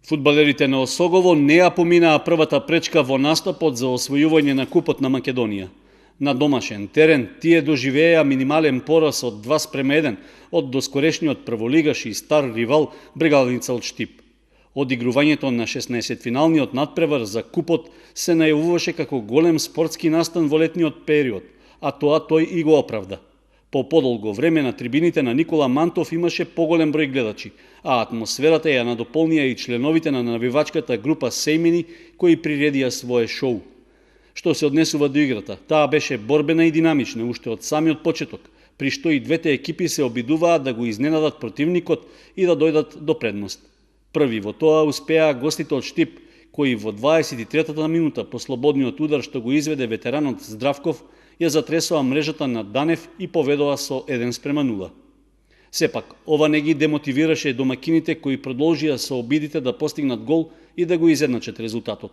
Фудбалерите на Осогово не ја поминаа првата пречка во настапот за освојување на Купот на Македонија. На домашен терен тие доживееа минимален пораз од 2:1 од доскорешниот прволигаш и стар ривал Брегалница од Штип. Одигрувањето на 16-финалниот надпревар за Купот се најавуваше како голем спортски настан во летниот период, а тоа тој и го оправда. По подолго време на трибините на Никола Мантов имаше поголем број гледачи, а атмосферата ја надополнија и членовите на навивачката група Сејмини кои приредија свое шоу. Што се однесува до играта, таа беше борбена и динамична уште од самиот почеток, при што и двете екипи се обидуваат да го изненадат противникот и да дојдат до предност. Први во тоа успеа гостите од Штип, кои во 23-та минута по слободниот удар што го изведе ветеранот Здравков, ја затресоа мрежата на Данев и поведоа со 1:0. Сепак, ова не ги демотивираше домакините кои продолжија со обидите да постигнат гол и да го изедначат резултатот.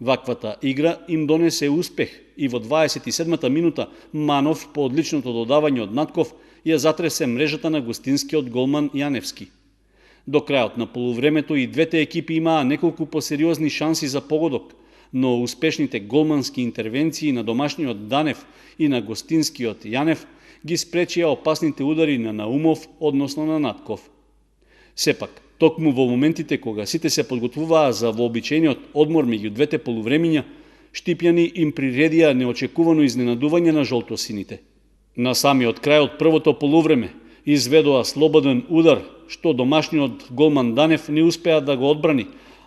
Ваквата игра им донесе успех и во 27-та минута Манов по одличното додавање од Натков ја затресе мрежата на гостинскиот голман Јаневски. До крајот на полувремето и двете екипи имаа неколку посериозни шанси за погодок, но успешните голмански интервенции на домашниот Данев и на гостинскиот Јанев ги спречија опасните удари на Наумов, односно на Натков. Сепак, токму во моментите кога сите се подготвуваа за вообичаениот одмор меѓу двете полувремиња, штипјани им приредија неочекувано изненадување на жолтосините. На самиот крај од првото полувреме изведоа слободен удар, што домашниот голман Данев не успеа да го одбрани,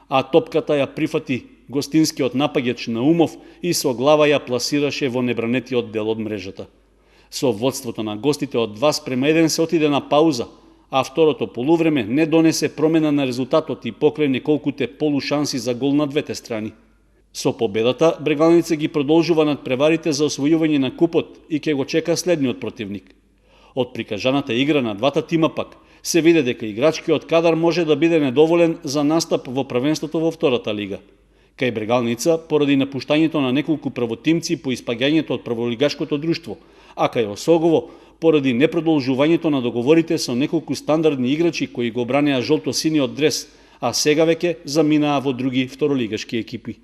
а топката ја прифати гостинскиот напаѓач Наумов и со глава ја пласираше во небранетиот дел од мрежата. Со водството на гостите од 2:1 се отиде на пауза, а второто полувреме не донесе промена на резултатот и покрај неколкуте полушанси за гол на двете страни. Со победата, Брегалница ги продолжува надпреварите за освојување на Купот и ќе го чека следниот противник. Од прикажаната игра на двата тима пак, се виде дека играчкиот кадар може да биде недоволен за настап во првенството во втората лига. Кај Брегалница, поради напуштањето на неколку правотимци по испаѓањето од прволигашкото друштво, а кај Осогово, поради непродолжувањето на договорите со неколку стандардни играчи кои го бранеа жолто-синиот дрес, а сега веќе заминаа во други второлигашки екипи.